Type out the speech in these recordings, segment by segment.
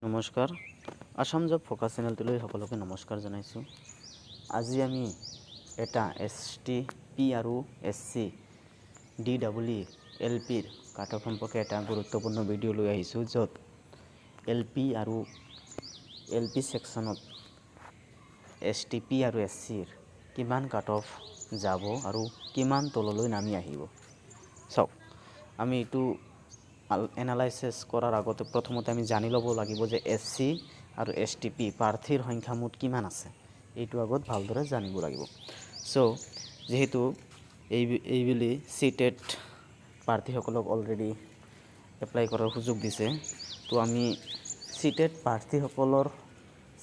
নমস্কাৰ, Assam job focus চেনেলটোলৈ সকলোকে নমস্কাৰ জনাইছোঁ। আজি আমি এটা এছ টি পি আৰু S C D double E L পিৰ কাট অফ সম্পৰ্কে এটা গুৰুত্বপূৰ্ণ ভিডিঅ' লৈ আহিছোঁ, য'ত এল পি আৰু এল পি ছেকশ্যনত এছ টি পি আৰু এছ চিৰ কিমান কাট অফ যাব আৰু কিমান তললৈ নামি আহিব। চাওক, আমি এইটো এনালাইচিছ কৰাৰ আগতে প্ৰথমতে আমি জানি ল'ব লাগিব যে এছ চি আৰু এছ টি পি প্ৰাৰ্থীৰ সংখ্যা মুঠ কিমান আছে। এইটো আগত ভালদৰে জানিব লাগিব। চ' যিহেতু এইবেলি চি টেট প্ৰাৰ্থীসকলক অলৰেডি এপ্লাই কৰাৰ সুযোগ দিছে, তো আমি চি টেট প্ৰাৰ্থীসকলৰ,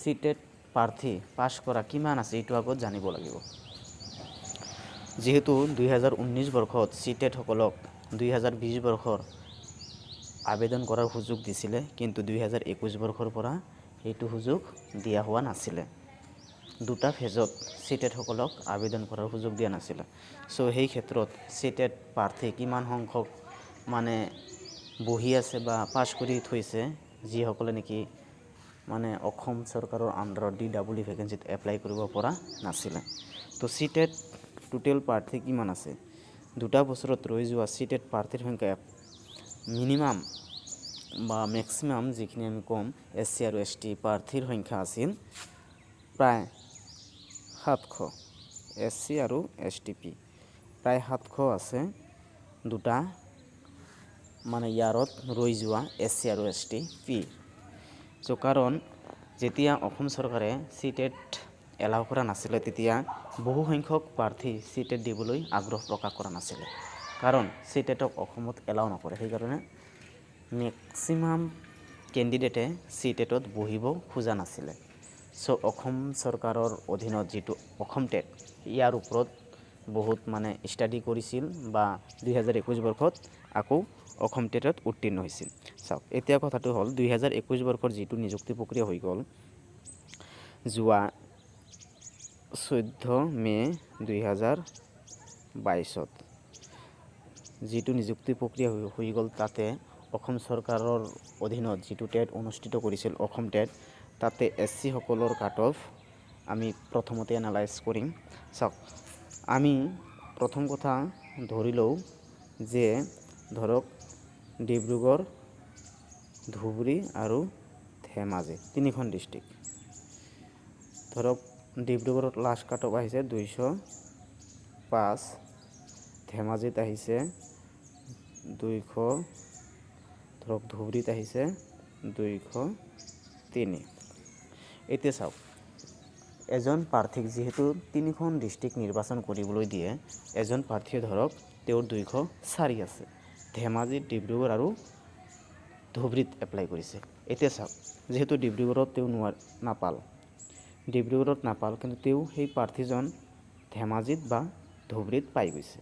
চি টেট প্ৰাৰ্থী পাছ কৰা কিমান আছে, এইটো আগত জানিব লাগিব। যিহেতু 2019 বৰ্ষত চি টেটসকলক 2020 বৰ্ষৰ আবেদন কৰাৰ সুযোগ দিছিলে, কিন্তু 2021 বৰ্ষৰ পৰা সেইটো সুযোগ দিয়া হোৱা নাছিলে। দুটা ফেজত চি টেটসকলক আবেদন কৰাৰ সুযোগ দিয়া নাছিলে। চ' সেই ক্ষেত্ৰত চি টেট প্ৰাৰ্থী কিমান সংখ্যক মানে বহি আছে বা পাছ কৰি থৈছে, যিসকলে নেকি মানে অসম চৰকাৰৰ আণ্ডাৰত ডি ডাবল ই ভেকেঞ্চিত এপ্লাই কৰিব পৰা নাছিলে। তো চি টেট টোটেল প্ৰাৰ্থী কিমান আছে? দুটা বছৰত ৰৈ যোৱা চি টেট প্ৰাৰ্থীৰ সংখ্যা মিনিমাম বা মেক্সিমাম যিখিনি আমি ক'ম, এছ চি আৰু এছ টি প্ৰাৰ্থীৰ সংখ্যা আছিল প্ৰায় 700। এছ চি আৰু এছ টি পি প্ৰায় 700 আছে, দুটা মানে ইয়াৰত ৰৈ যোৱা এছ চি আৰু এছ টি পি। চ' কাৰণ যেতিয়া অসম চৰকাৰে চি টেট এলাউ কৰা নাছিলে, তেতিয়া বহু সংখ্যক প্ৰাৰ্থী চি টেট দিবলৈ আগ্ৰহ প্ৰকাশ কৰা নাছিলে, কাৰণ চি টেটক অসমত এলাউ নকৰে। সেইকাৰণে মেক্সিমাম কেণ্ডিডেটে চি টেটত বহিব খোজা নাছিলে। চ' অসম চৰকাৰৰ অধীনত যিটো অসম টেট, ইয়াৰ ওপৰত বহুত মানে ষ্টাডি কৰিছিল বা 2021 বৰ্ষত আকৌ অসম টেটত উত্তীৰ্ণ হৈছিল। চাওক, এতিয়া কথাটো হ'ল, 2021 বৰ্ষৰ যিটো নিযুক্তি প্ৰক্ৰিয়া হৈ গ'ল যোৱা 14 মে' 2022ত, যিটো নিযুক্তি প্ৰক্ৰিয়া হৈ গ'ল, তাতে অসম চৰকাৰৰ অধীনত যিটো টেট অনুষ্ঠিত কৰিছিল, অসম টেট, তাতে এছ চিসকলৰ কাট অফ আমি প্ৰথমতে এনালাইজ কৰিম। চাওক, আমি প্ৰথম কথা ধৰি লওঁ যে ধৰক ডিব্ৰুগড়, ধুবুৰী আৰু ধেমাজি তিনিখন ডিষ্ট্ৰিক্ট। ধৰক ডিব্ৰুগড়ত লাষ্ট কাট অফ আহিছে 205, ধেমাজিত আহিছে 200, ধৰক ধুবুৰীত আহিছে 203। এতিয়া চাওক, এজন প্ৰাৰ্থীক যিহেতু তিনিখন ডিষ্ট্ৰিক্ট নিৰ্বাচন কৰিবলৈ দিয়ে, এজন প্ৰাৰ্থীয়ে ধৰক তেওঁৰ 204 আছে, ধেমাজিত, ডিব্ৰুগড় আৰু ধুবুৰীত এপ্লাই কৰিছে। এতিয়া চাওক, যিহেতু ডিব্ৰুগড়ত তেওঁ নাপাল, ডিব্ৰুগড়ত নাপাল, কিন্তু তেওঁ সেই প্ৰাৰ্থীজন ধেমাজিত বা ধুবুৰীত পাই গৈছে।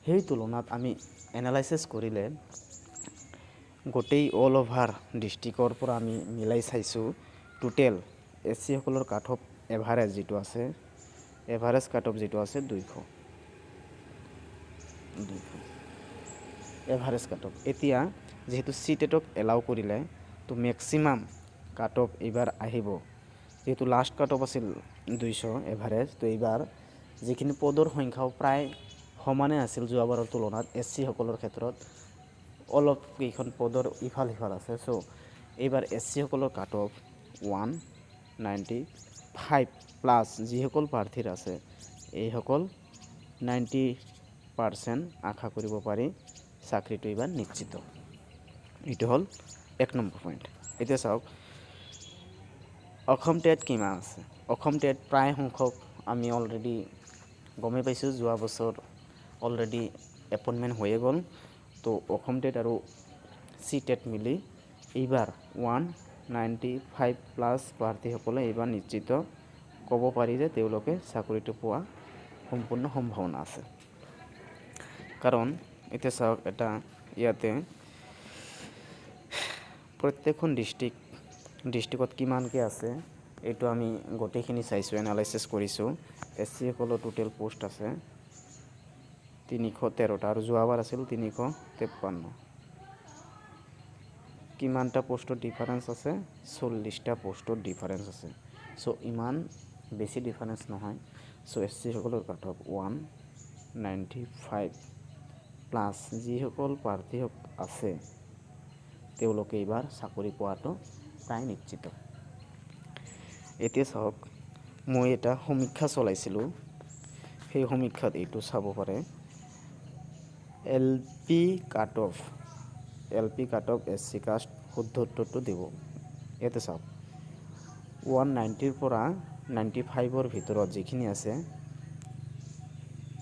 সেই তুলনাত আমি এনালাইচিছ কৰিলে গোটেই অল অভাৰ ডিষ্ট্ৰিক্টৰ পৰা আমি মিলাই চাইছোঁ, টোটেল এছ চিসকলৰ কাট অফ এভাৰেজ যিটো আছে, এভাৰেজ কাট অফ যিটো আছে 200, 200 এভাৰেজ কাট অফ। এতিয়া যিহেতু চি টেটক এলাউ কৰিলে, তো মেক্সিমাম কাট অফ এইবাৰ আহিব। যিহেতু লাষ্ট কাট অফ আছিল 200 এভাৰেজ, তো এইবাৰ যিখিনি পদৰ সংখ্যাও প্ৰায় সমানে আছিল যোৱাবাৰৰ তুলনাত, এছ চিসকলৰ ক্ষেত্ৰত অলপ কেইখন পদৰ ইফাল সিফাল আছে। চ' এইবাৰ এছ চিসকলৰ কাট অফ 195 প্লাছ যিসকল প্ৰাৰ্থীৰ আছে, এইসকল 90% আশা কৰিব পাৰি চাকৰিটো এইবাৰ নিশ্চিত। এইটো হ'ল এক নম্বৰ পইণ্ট। এতিয়া চাওক, অসম টেট কিমান আছে? অসম টেট প্ৰায় সংখ্যক আমি অলৰেডি গমেই পাইছোঁ, যোৱা বছৰ অলৰেডি এপইণ্টমেণ্ট হৈয়ে গ'ল। তো অসম টেট আৰু চি টেট মিলি এইবাৰ 195 প্লাছ প্ৰাৰ্থীসকলে এইবাৰ নিশ্চিত ক'ব পাৰি যে তেওঁলোকে চাকৰিটো পোৱা সম্পূৰ্ণ সম্ভাৱনা আছে। কাৰণ এতিয়া চাওক, এটা ইয়াতে প্ৰত্যেকখন ডিষ্ট্ৰিক্টত কিমানকৈ আছে, এইটো আমি গোটেইখিনি চাইছোঁ, এনালাইচিছ কৰিছোঁ। এছ চিসকলৰ টোটেল পোষ্ট আছে 313টা আৰু যোৱাবাৰ আছিল 353। কিমানটা পষ্টৰ ডিফাৰেঞ্চ আছে? 40টা পষ্টৰ ডিফাৰেঞ্চ আছে। চ' ইমান বেছি ডিফাৰেঞ্চ নহয়। চ' এছ চিসকলৰ কাট অফ 195 প্লাছ যিসকল প্ৰাৰ্থী আছে, তেওঁলোকে এইবাৰ চাকৰি পোৱাটো প্ৰায় নিশ্চিত। এতিয়া চাওক, মই এটা সমীক্ষা চলাইছিলোঁ। সেই সমীক্ষাত এইটো চাব পাৰে, LP cut off, LP cut off SC caste. শুদ্ধ উত্তৰটো দিব। ইয়াতে চাওক, 190ৰ পৰা 95ৰ ভিতৰত যিখিনি আছে,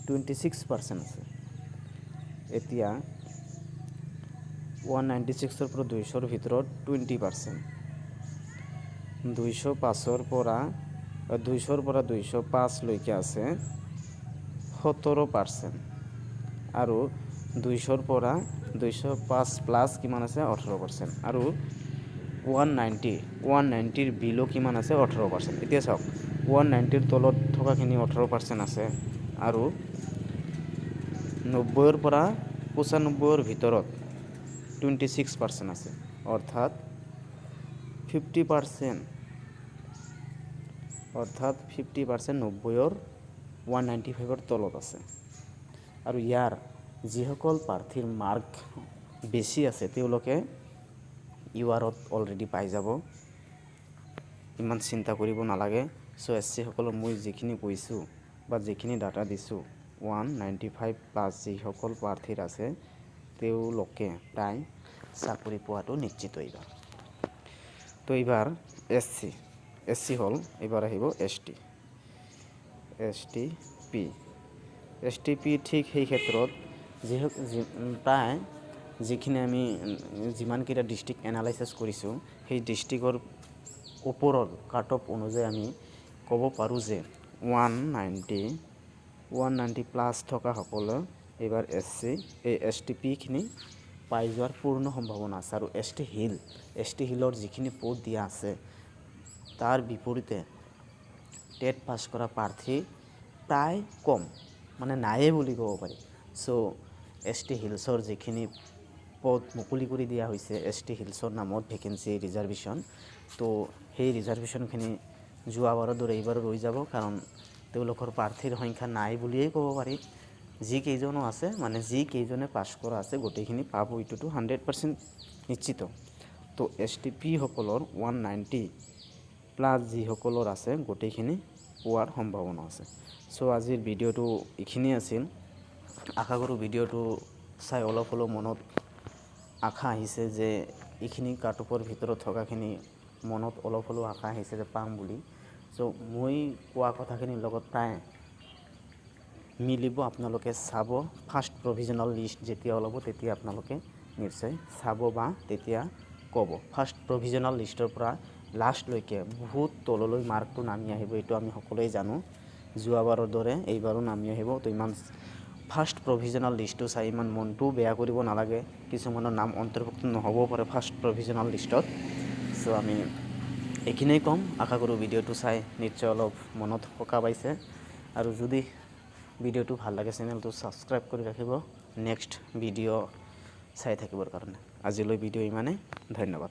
26% আছে। এতিয়া 196ৰ পৰা 200ৰ ভিতৰত 20%, 205ৰ পৰা, 200ৰ পৰা 205লৈকে আছে 17%, আৰু 200ৰ পৰা 205 প্লাছ কিমান আছে? 18%। আৰু 190, 190ৰ বিল' কিমান আছে? 18%। এতিয়া চাওক, 190ৰ তলত থকাখিনি 18% আছে আৰু 90ৰ পৰা 95ৰ ভিতৰত 26% আছে। অৰ্থাৎ 50%, অৰ্থাৎ 50% 90ৰ, 195ৰ তলত আছে। আৰু ইয়াৰ যিসকল প্ৰাৰ্থীৰ মাৰ্ক বেছি আছে, তেওঁলোকে ইউ আৰত অলৰেডি পাই যাব, ইমান চিন্তা কৰিব নালাগে। চ' এছ চিসকলক মই যিখিনি কৈছোঁ বা যিখিনি ডাটা দিছোঁ, 195 প্লাছ যিসকল প্ৰাৰ্থীৰ আছে, তেওঁলোকে প্ৰায় চাকৰি পোৱাটো নিশ্চিত এইবাৰ। তো এইবাৰ এছ চি হ'ল, এইবাৰ আহিব S T, S T P. S T P ঠিক সেই ক্ষেত্ৰত যি প্ৰায় যিখিনি আমি যিমানকেইটা ডিষ্ট্ৰিক্ট এনালাইচিছ কৰিছোঁ, সেই ডিষ্ট্ৰিক্টৰ ওপৰৰ কাট অফ অনুযায়ী আমি ক'ব পাৰোঁ যে 190 প্লাছ থকাসকলে এইবাৰ এছ চি, এই এছ টি পিখিনি পাই যোৱাৰ পূৰ্ণ সম্ভাৱনা আছে। আৰু S T hill, S T হিলৰ যিখিনি পদ দিয়া আছে, তাৰ বিপৰীতে টেট পাছ কৰা প্ৰাৰ্থী প্ৰায় কম, মানে নায়েই বুলি ক'ব পাৰি। চ' এছ টি হিলছৰ যিখিনি পদ মুকলি কৰি দিয়া হৈছে এছ টি হিলছৰ নামত ভেকেঞ্চি ৰিজাৰ্ভেশ্যন, তো সেই ৰিজাৰ্ভেশ্যনখিনি যোৱাবাৰৰ দৰে এইবাৰো ৰৈ যাব, কাৰণ তেওঁলোকৰ প্ৰাৰ্থীৰ সংখ্যা নাই বুলিয়েই ক'ব পাৰি। যি কেইজনো আছে, মানে যি কেইজনে পাছ কৰা আছে, গোটেইখিনি পাব, এইটোতো 100% নিশ্চিত। তো এছ টি পিসকলৰ 190 প্লাছ যিসকলৰ আছে, গোটেইখিনি পোৱাৰ সম্ভাৱনা আছে। চ' আজিৰ ভিডিঅ'টো এইখিনিয়ে আছিল। আশা কৰোঁ ভিডিঅ'টো চাই অলপ হ'লেও মনত আশা আহিছে যে এইখিনি কাট অফৰ ভিতৰত থকাখিনি মনত অলপ হ'লেও আশা আহিছে যে পাম বুলি। চ' মই কোৱা কথাখিনিৰ লগত প্ৰায় মিলিব। আপোনালোকে চাব, ফাৰ্ষ্ট প্ৰভিজনেল লিষ্ট যেতিয়া ওলাব, তেতিয়া আপোনালোকে নিশ্চয় চাব বা তেতিয়া ক'ব। ফাৰ্ষ্ট প্ৰভিজনেল লিষ্টৰ পৰা লাষ্টলৈকে বহুত তললৈ মাৰ্কটো নামি আহিব, এইটো আমি সকলোৱে জানো। যোৱাবাৰৰ দৰে এইবাৰো নামি আহিব। তো ইমান ফাৰ্ষ্ট প্ৰভিজনেল লিষ্টটো চাই ইমান মনটোও বেয়া কৰিব নালাগে। কিছুমানৰ নাম অন্তৰ্ভুক্ত নহ'বও পাৰে ফাৰ্ষ্ট প্ৰভিজনেল লিষ্টত। চ' আমি এইখিনিয়ে ক'ম। আশা কৰোঁ ভিডিঅ'টো চাই নিশ্চয় অলপ মনত সকাহ পাইছে। আৰু যদি ভিডিঅ'টো ভাল লাগে, চেনেলটো ছাবস্ক্ৰাইব কৰি ৰাখিব নেক্সট ভিডিঅ' চাই থাকিবৰ কাৰণে। আজিলৈ ভিডিঅ' ইমানেই, ধন্যবাদ।